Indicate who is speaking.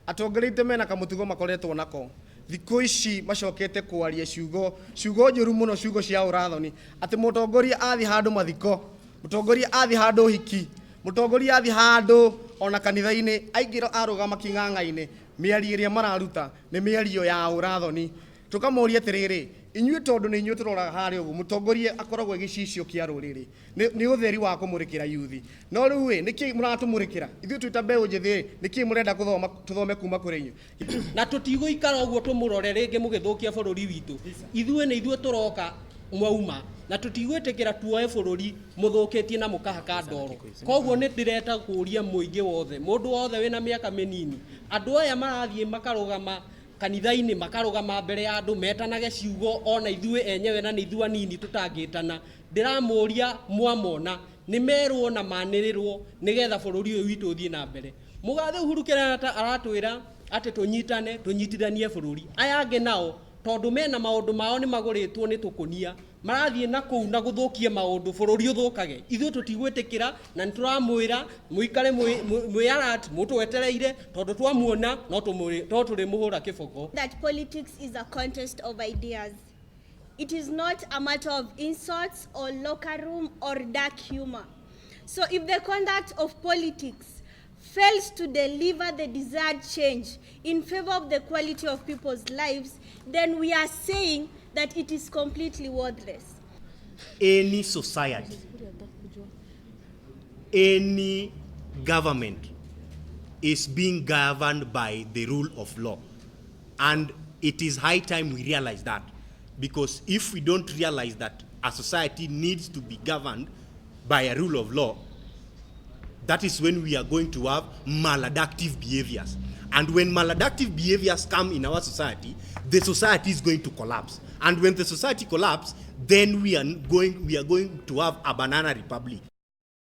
Speaker 1: Atongoria aitũ mena kamũtugo makoretwo nako thikũ ici, macokete kwaria ciugo ciugo njũru mũno, ciugo cia ũrathoni, atĩ mũtongoria athiĩ handũ mathiko, mũtongoria athiĩ handũ hiki, mũtongoria athiĩ handũ ona kanitha-inĩ, aingĩra arũgama king'ang'a-inĩ, mĩario ĩrĩa mararuta nĩ mĩario ya ũrathoni. Tũkamoria atĩrĩrĩ, inyuĩ tondũ nĩ inyuĩ tũroraga harĩa ũguo, mũtongoria akoragwo e gĩcicio kĩa rũrĩrĩ, nĩ ũtheri wa kũmũrĩkĩra yuthi, no rĩu ĩ nĩkĩ mũratũmũrĩkĩra ithuĩ twĩ ta mbeũ njĩthĩ? Nĩkĩ mũrenda gũthoma tũthome kuma kũrĩ inyuĩ?
Speaker 2: Na tũtigũikara ũguo tũmũrore rĩngĩ mũgĩthũkia bũrũri witũ. Ithuĩ nĩ ithuĩ tũroka mwauma, na tũtigwĩtĩkĩra tuoe bũrũri mũthũkĩtie na mũkahaka ndoro. Koguo nĩ ndĩreta kũria mũingĩ wothe, mũndũ wothe wĩna mĩaka mĩnini, andũ aya marathiĩ makarũgama kanitha-inĩ, makarũgama mbere ya andũ metanage ciugo ona ithuĩ enyewe na nĩ ithuĩ anini tũtangĩtana. Ndĩramũria, mwamona nĩ merwo na manĩrĩrwo nĩgetha bũrũri ũyũ witũ ũthiĩ na mbere. Mũgathe Uhuru Kenyatta aratwĩra atĩ tũnyitane, tũnyitithanie bũrũri. Aya angĩ nao, tondũ mena maũndũ mao nĩ magũrĩtwo nĩ tũkũnia, marathiĩ na kũu na gũthũkia maũndũ, bũrũri ũthũkage. Ithuĩ tũtigwĩtĩkĩra, na nĩ tũramwĩra mũikare mwĩ alert, mũtwetereire, tondũ twamuona no tũrĩmũhũra kĩboko.
Speaker 3: That politics is a contest of ideas. It is not a matter of insults or locker room or dark humor. So if the conduct of politics fails to deliver the desired change in favor of the quality of people's lives, then we are saying that it is completely worthless.
Speaker 4: Any society, any government is being governed by the rule of law. And it is high time we realize that. Because if we don't realize that a society needs to be governed by a rule of law, that is when we are going to have maladaptive behaviors. And when maladaptive behaviors come in our society, the society is going to collapse. And when the society collapses, then we are going to have a banana republic.